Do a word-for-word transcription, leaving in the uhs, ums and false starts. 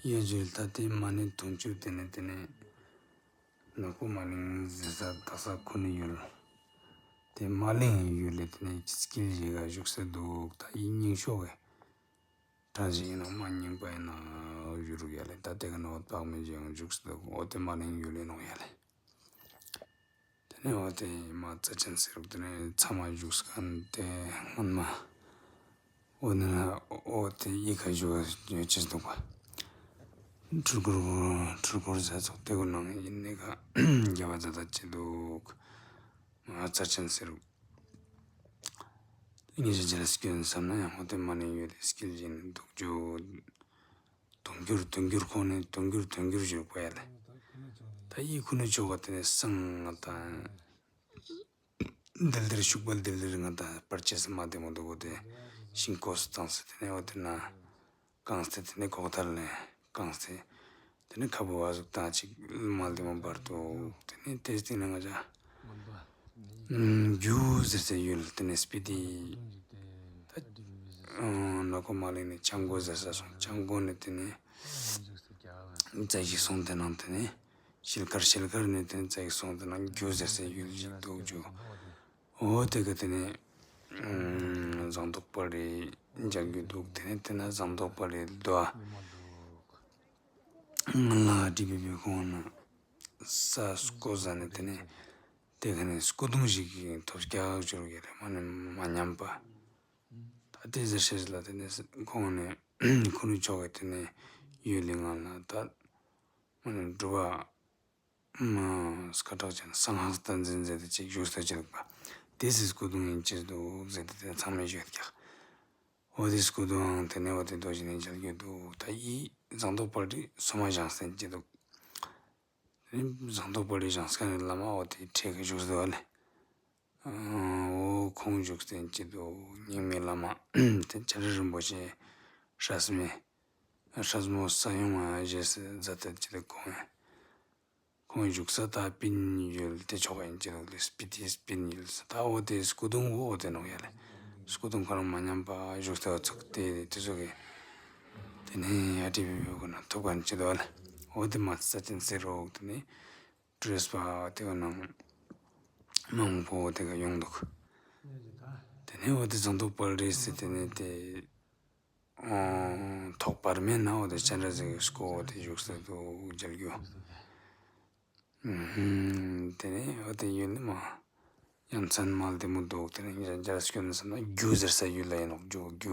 ཡ་ཇུ་ལེ། ད་ཏེ་མ་ཎི་དུང་ཕྱུར་ཏེ་ནེ་ཏེ་ནེ་ནག་པོ་མ་ལིང་ཟེར་ས་དག་ས་ཁོ་ནི་ཡུལ། ཏེ་མ་ལིང་ཡུལ་ལེ་ཏེ་ནེ་དཀྱིལ་ཞིག་ག་བཞུགས་སེ་དུག། ད་ཡིན་རྙིང་ཤོས་ཀྱི་གྲས་ཤིག་ཨིན་ནོག། མ་རྙིང་པ་ཨིན་ན་ཡུལ་རུ་ཡ་ལེ། ད་ཏེ་ག་ནོ་བག་མེད་ཅིག་ཡང་བཞུགས་སེ་དུག། འོ་ཏེ་མ་ལིང་ཡུལ་ཨིན་ནོག་ཡ་ལེ། ཏེ་ནེ་འོ་ཏེ་མ་རྩ་ཆེན་ཟེར་རུག། ཏེ་ནེ་ཚང་མ་བཞུགས་ཁན་ཏེ་སྔོན་མ་འོ་ནི་ན་འོ་ཏེ་ཡི་ག་བཞུགས་ཡོད་ཅེས་དུག་པ། འཕྲུལ་འཁོར་འཕྲུལ་འཁོར་ཟ་ཚོགས་ཏེ་གུན་ནང་ཨིན་ནི་ག་རྒྱབ་པ་ཛད་ད་ཅི་དུག། མ་རྩ་ཆེན་ཟེར་རུག། ངེད་ཅག་ཅི་ར་སྐྱོན་བསམ་ན་ཡང་འོ་ཏེ་མ་ནེ་ཡོད་དེ་དཀྱིལ་ཞིག་ནི་དུག་ཇུ། དུང་ཕྱུར་དུང་ཕྱུར་ཁོང་ནི་དུང་ཕྱུར་དུང་ཕྱུར་ཞུ་གོ་ཡ་ལེ། ད་ཡི་ཁུ་ནུ་ཆོ་ག་ཏེ་ནེ་སང་ང་ཏང་དེལ་དེར་ཤུག་པ་དེལ་དེར་ང་ཏང་པར་ཆེ་སེ་མ་བདེ་མོ་དུག་གོ། ཏེ་ཤིང་ཀོ་སུ་ཏང་སེ་ཏེ་ནེ་འོ་ཏེ་ན་གང་སྟེ་ཏེ་ནེ་ཁོག་ཐལ་ལེ་གང་སྟེ་ཏེ་ནེ་ཁ་བོ་བ་ཟུག་ཏང་ཅིག་མ་བདེ་མོ་བར་དུ་ཏེ་ནེ་ཏེ་སྟེང་ནེ་ང་ཅག་གུ་ཟེར་སའི་ཡུལ་ཏེ་ནེ་སྤི་ཏི། ད་ནག་པོ་མ་ལིང་ནེ་ལྕང་གོ་ཟེར་ས་སོང་། ལྕང་གོ་ནེ་ཏེ་ནེ་རྩྭ་ཞིག་སོང་། ཏེ་ནང་ཏེ་ནེ་ཤེལ་དཀར་ཤེལ་དཀར་ནེ་ཏེ་ནེ་རྩྭ་ཞིག་སོང་། ཏེ་ནང་གུ་ཟེར་སའི་ཡུལ་ཞིག་དུག་ཇུ། འོ་ཏེ་ག་ཏེ་ནེ་ཟངས་མདོག་དཔལ་རི་མཇལ་རྒྱུ་དུག། ཏེ་ནེ་ཏེ་ན་ཟངས་མདོག་དཔལ་རི་དོ་ང་ལ་ཨ་ཏི་བི་བི་ཁོང་ན་ས་སྐོ་ཟ་ནེ་ཏེ་ནེ་ཏེ་ག་ནེ་སྐུ་གདུང་ཞིག་ཐོབ་རྒྱག་ཅོར་གི་རེ་མ་ནེ་མ་ཉམས་པ། ད་ཏེ་ཟེར་ཤེས་ལ་ཏེ་ནེ་ཁོང་ནེ་ཁུ་ནུ་ཆོ་ག་ཏེ་ནེ་ཡུལ་ལི་ང་ལ་ད་མ་ནེ་སྒྲུབ་པ་མ་སྐད་གྲགས་ཅན་སངས་རྒྱས་བསྟན་འཛིན་ཟེར་ཏེ་ཅིག་བཞུགས་ས་ཅིག་དུག་པ། ཏེ་སི་སྐུ་གདུང་ཨིན་ཅེས་དུག་ཟེར་ཏེ་ཏེ་ཚང་མས་ཞུས་ཀྱག། འོ་ཏེ་སྐུ་གདུང་ཏེ་ནེ་འོ་ཏེ་རྡོ་ཞིག་ནེ་མཇལ་རྒྱུ་དུག། ད་ཡི་ཟངས་མདོག་དཔལ་རི་སོ་མ་བཞེངས་སེ་ཅིག་དུག། ཏེ་ནེ་ཟངས་མདོག་དཔལ་རི་བཞེངས་ཁན་ནི་བླ་མ་འོ་ཏེ་ཁྲེ་གི་བཞུགས་སེ་དུག་ལེ། འོ་ཁོང་བཞུགས་སྟེ་ཅི་དུག། རྙིང་མའི་བླ་མ་ཏེ་བྱང་རི་རིན་པོ་ཆེ་སྲས་མོ་སྲས་མོ་ས་ཡོམ་ཞེས་ཟེར་ཏེ་ཅི་དུག། ཁོང་ཁོང་བཞུགས་ས་ད་པིན་ཡུལ་ཏེ་ཕྱོགས་ཨིན་ཅི་དུག་ལེ། སྤི་ཏི་པིན་ཡུལ་ས་ད་འོ་ཏེ་སྐུ་གདུང་འོ་ཏེ་ནོག་ཡ་ལེ། སྐུ་གདུང་ཁོ་རང་མ་ཉམས་པ་བཞུགས་ཏེ་འོ་ཚུགས་ཏེ་ཏེ་ཚོགས་ཀྱི་ཏེ་ནེ་ཡ་ཏི་བི་བི་གུན་ཐུག་པ་ཨིན་ཅི་དུག་ལེ། འོ་ཏེ་མ་རྩ་ཅན་ཟེར་རུག། ཏེ་ནེ་ཏུ་རིསྟ་པ་ཏེ་ག་ནང་མང་པོ་ཏེ་ག་ཡོང་དུག། ཏེ་ནེ་འོ་ཏེ་ཟངས་མདོག་དཔལ་རི་ཟེར་ཏེ་ནེ་ཏེ་ཐོག་བར་མའི་ནང་འོ་ཏེ་སྤྱན་རས་གཟིགས་སྐུ་འོ་ཏེ་བཞུགས་སེ་དུག་མཇལ་རྒྱུ། ཏེ་ནེ་འོ་ཏེ་ཡུལ་ནི་མ་ཡ་མཚན་མ་བདེ་མོ་དུག། ཏེ་ནེ་ཉེ་རང་ཅི་ར་སྐྱོན་བསམ་ན་གུ་ཟེར་ས་ཡུལ་ལ་ཨིན་ནོག་ཇུ། གུ།